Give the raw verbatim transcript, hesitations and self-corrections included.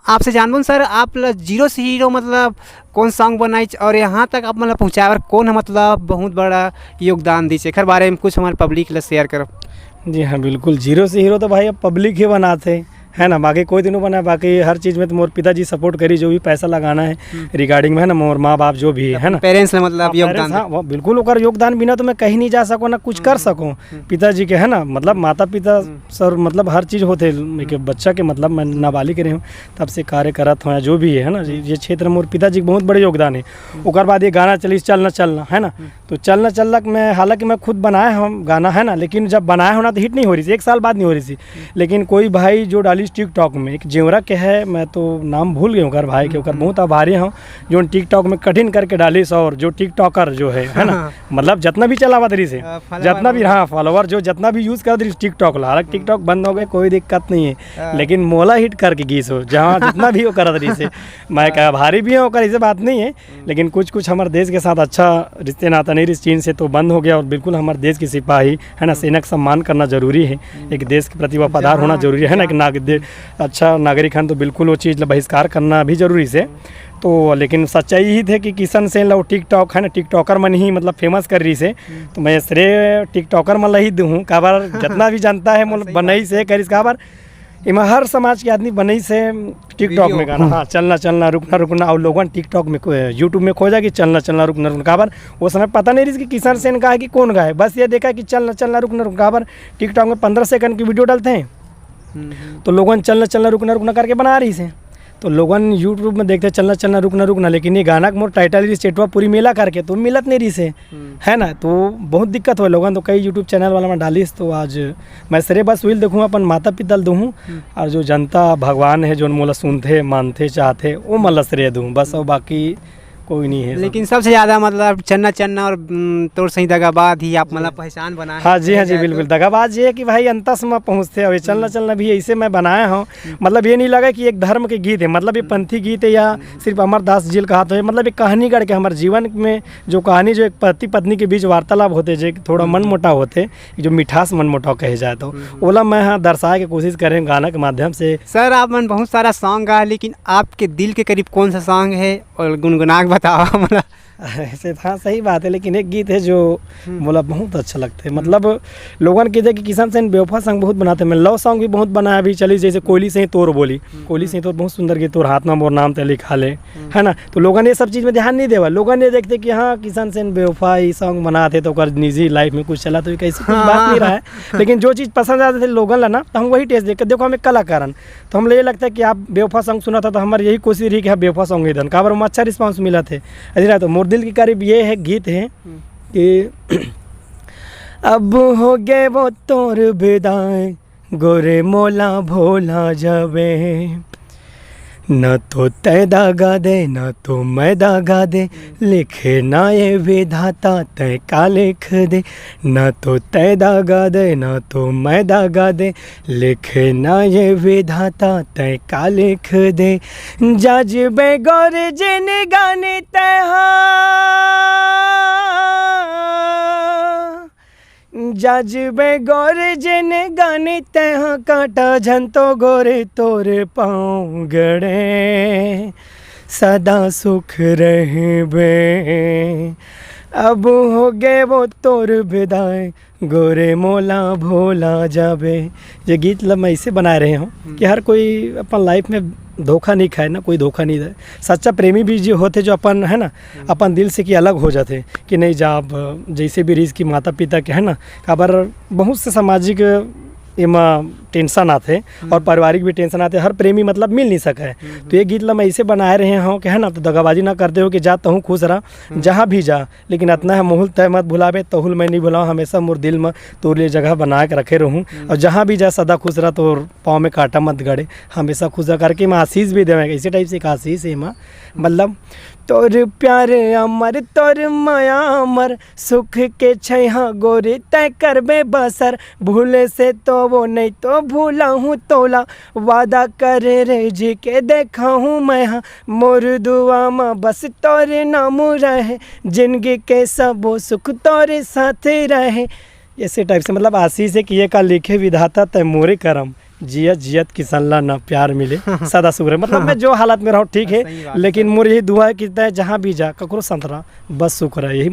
आपसे जानबो न सर, आप ल जीरो से हीरो मतलब कौन सॉन्ग बनाइच और यहाँ तक आप मतलब पहुँचाए बर कौन ह मतलब बहुत बड़ा योगदान दीच, एकर बारे में कुछ हमर पब्लिक ल शेयर करब। जी हाँ, बिल्कुल, जीरो से हीरो तो भाई अब पब्लिक ही बनाथे, है ना, बाकी कोई तो नी बनाए, बाकी हर चीज़ में तो मोर पिताजी सपोर्ट करी, जो भी पैसा लगाना है हम्म। रिगार्डिंग में, है ना, मोर माँ बाप जो भी है, है ना, पेरेंट्स ल मतलब हाँ, योगदान पेरेंट्स, दे। हाँ, वो बिल्कुल ओकर योगदान बिना तो मैं कहीं नहीं जा सकूँ ना कुछ कर हम्म, सकूँ। हम्म। पिताजी के, है ना, मतलब माता पिता हम्म। सर, मतलब हर चीज़ होथे, एक हम्म। बच्चा के, मतलब मैं नाबालिग रहे हूँ, तब से कार्य करत हूँ, या जो भी है, है ना, ये, ये क्षेत्र में मोर पिताजी के बहुत बड़े योगदान है। हम्म। ओकर बाद ये गाना चलिस चलना चलना, है ना, हम्म। तो चलना चलना के मैं, हालांकि मैं खुद बनाए हूँ गाना, है ना, लेकिन जब बनाए हूँ ना तो हिट नहीं हो रही थी, एक साल बाद नहीं हो रही थी। हम्म। लेकिन कोई भाई जो डालिस टिकटॉक में, एक जेवरा के है, मैं तो नाम भूल गया हूँ ओकर भाई के, ओकर हम्म। बहुत आभारी हूँ, जो टिकटॉक में कठिन करके डालिस और जो टिकटॉकर जो है, है ना, हाँ। मतलब जितना भी चलावत रहिस हे, अ, follower जितना भी, हो। हाँ, फॉलोअर जो जितना भी यूज़ करत रहिस टिकटॉक ला, हालांकि हम्म। टिकटॉक बंद हो गए, कोई दिक्कत नहीं है, हाँ। लेकिन मोला हिट करके गीस हो, जहाँ जितना भी वो करत रहिस हे, मैं हाँ। कहा भारी भी है ओकर, ऐसे बात नहीं है, हम्म। लेकिन कुछ कुछ हमारे देश के साथ अच्छा रिश्ते नाता नहीं रहिस, चीन से तो बंद हो गया, और बिल्कुल हमारे देश की सिपाही है ना, हम्म। सेना का सम्मान करना जरूरी है, हम्म। एक देश के प्रति वफादार जहाँ होना जरूरी है ना, एक जहाँ नाग-, दे-, अच्छा नागरिक है तो बिल्कुल वो चीज़ ला बहिष्कार करना भी जरूरी से। हम्म। तो लेकिन सच्चाई यही थे कि किशन सेन ला वो टिकटॉक है ना, टिकटॉकर मन ही मतलब फेमस कर रहिस हे। हम्म। तो मैं श्रेय टिकटॉकर मन ला ही दूँ, काबर जितना भी जनता है मोला सही बात बनाइस हे, करिस, काबर एमा हर समाज के आदमी बनाइस हे टिकटॉक वीडियो। में गाना, हाँ, चलना चलना रुकना रुकना, और लोगन टिकटॉक में को-, YouTube में खोजा कि चलना चलना रुकना रुकना, काबर वो समय पता नहीं रहिस कि किशन सेन का है कि कौन गाए, बस ये देखा कि चलना चलना रुकना रुकना, काबर टिकटॉक में पन्द्रह सेकंड की वीडियो डालते हैं। हम्म, हम्म। तो लोगन चलना चलना रुकना रुकना करके बना रहिस हे। तो लोगन YouTube में देखते चलना चलना रुकना रुकना, लेकिन ये गाना के मोर टाइटल रहिस चेटवा पूरी मेला करके, तो मिलत नहीं रहिस हे, हम्म। है ना, तो बहुत दिक्कत होय। लोगन तो कई YouTube चैनल वाला में डालिस, तो आज मैं श्रेय बस उही ल देखूँ, अपन माता पिता ल दूँ, हम्म। और जो जनता भगवान है, जो मोला सुनथे, मानथे, चाहथे, वो मन ला श्रेय दूँ बस, और बाकी कोई नहीं है। लेकिन सबसे ज़्यादा मतलब चन्ना चन्ना और, उम, तोर सही दगाबाज ही आप मतलब जी। पहचान बनाए हाँ जी, हैं, हाँ जी, जाए तो। बिल्कुल। दगाबाज ये है कि भाई अंतस में पहुँचथे, अब ये चलना हम्म। चलना भी ऐसे मैं बनाया हूँ। हम्म। मतलब ये नहीं लगा कि एक धर्म के गीत है, मतलब ये हम्म। पंथी गीत है या हम्म। सिर्फ अमरदास जी ल कहा तो है, मतलब ये कहानी गढ़ के हमारे जीवन में जो कहानी, जो एक पति पत्नी के बीच वार्तालाप होथे, जो एक थोड़ा हम्म। मन मुटाव होथे, जो मिठास मन मुटाव कहे जाए तो, हम्म। ओला मैं हाँ दर्शाए के कोशिश करें गाना के माध्यम से। सर, आप मन बहुत सारा सॉन्ग गा, लेकिन आपके दिल के करीब कौन सा सॉन्ग है? और गुनगुना के बतावा मोला। ऐसे तो हाँ, सही बात है, लेकिन एक गीत है जो हम्म। मोला बहुत अच्छा लगता है। हम्म। मतलब, लोगन के दे कि किशन सेन बेवफा सॉन्ग बहुत बनाते हैं, मैं लव सॉन्ग भी बहुत बनाया अभी चली, जैसे कोयली से ही तोर बोली, हम्म। कोयली से ही तोर बहुत सुंदर गीत, तोर हाथ में मोर नाम ते लिखा ले, हम्म। है ना? तो लोगन ये सब चीज़ में ध्यान नहीं देवा, लोगन ये देखते कि हाँ, किशन सेन बेवफा ये सॉन्ग बनाते तो ओकर निजी लाइफ में कुछ चला, तो ये कैसे कुछ हाँ, बात हाँ, नहीं रहा हाँ। है। लेकिन जो चीज़ पसंद आते थे लोगन ला ना, तो हम वही टेस्ट देख के, देखो, हम एक कलाकार हन, तो हम लोग ये लगता है कि आप बेवफा सॉन्ग सुना था, तो हमारी यही कोशिश रही कि हाँ, बेवफा सॉन्ग ही दन, काबर में अच्छा रिस्पांस मिला थे। अजी ना, तो मोर दिल के करीब ये है, गीत है हम्म। कि अब हो गए वो तोर विदाई, गोरे मोला भोला जावे, ना तो तय दागा दे, ना तो मैं दागा दे, लिखे ना ये विधाता तय का लिख दे, ना तो तय दागा दे, ना तो मैं दागा दे, लिखे ना ये विधाता तय का लिख दे। जज बेगौर जिन गाने तय हा, जज बेगौर जिन गाने तय हा, कांटा झन तो गोरे तोर पाँव गड़े, सदा सुख रहबे। अब हो गए वो तोर विदाई, गोरे मोला भोला जाबे। ये गीत ला मैं ऐसे बनाए रहे हूँ हम्म। कि हर कोई अपन लाइफ में धोखा नहीं खाए ना, कोई धोखा नहीं दे। सच्चा प्रेमी भी जो होते, जो अपन, है ना, हम्म। अपन दिल से कि अलग हो जाते कि नहीं जा, अब जैसे भी रिश्ते की माता पिता के, है ना, काबर बहुत से सामाजिक एमा टेंशन आते हम्म। और पारिवारिक भी टेंशन आते, हर प्रेमी मतलब मिल नहीं सके। हम्म। तो ये गीत ला मैं ऐसे बनाए रहे हूँ कि, है ना, तो दगाबाजी ना करते हो कि जा तहूँ खुश रहा, हम्म। जहाँ भी जा, लेकिन अतना है, मोहुल तय मत भुलाबे, तहुल मैं नहीं भुलाऊँ, हमेशा मोर दिल में तोर लिए जगह बना के रखे रहूँ। हम्म। और जहाँ भी जा, सदा खुश रह, तोर पाँव में कांटा मत गड़े, हमेशा खुश रह करके मैं आशीष भी देवे, इसी टाइप से एक आशीष है माँ। मतलब, तोर प्यार अमर, तोर माया अमर, सुख के छैहा गोरी तय करबे बसर, भूले से तो वो नहीं तो भूला हूँ तोला, वादा करे रे जी के देखा हूँ मैं हाँ, मोर दुआ मा बस तोरे नाम रहे, जिंदगी के सबो सुख तोरे साथ रहे। ऐसे टाइप से, मतलब, आशीष है कि ये का लिखे विधाता तय मोरे करम, जियत जियत किसान ला ना प्यार मिले, सदा सुख रहे। मतलब मैं जो हालत में रहूँ ठीक है, सही बात, लेकिन सही। मोर यही दुआ है कि तय जहाँ भी जा ककरो साथ रहा, बस सुख रहे, यही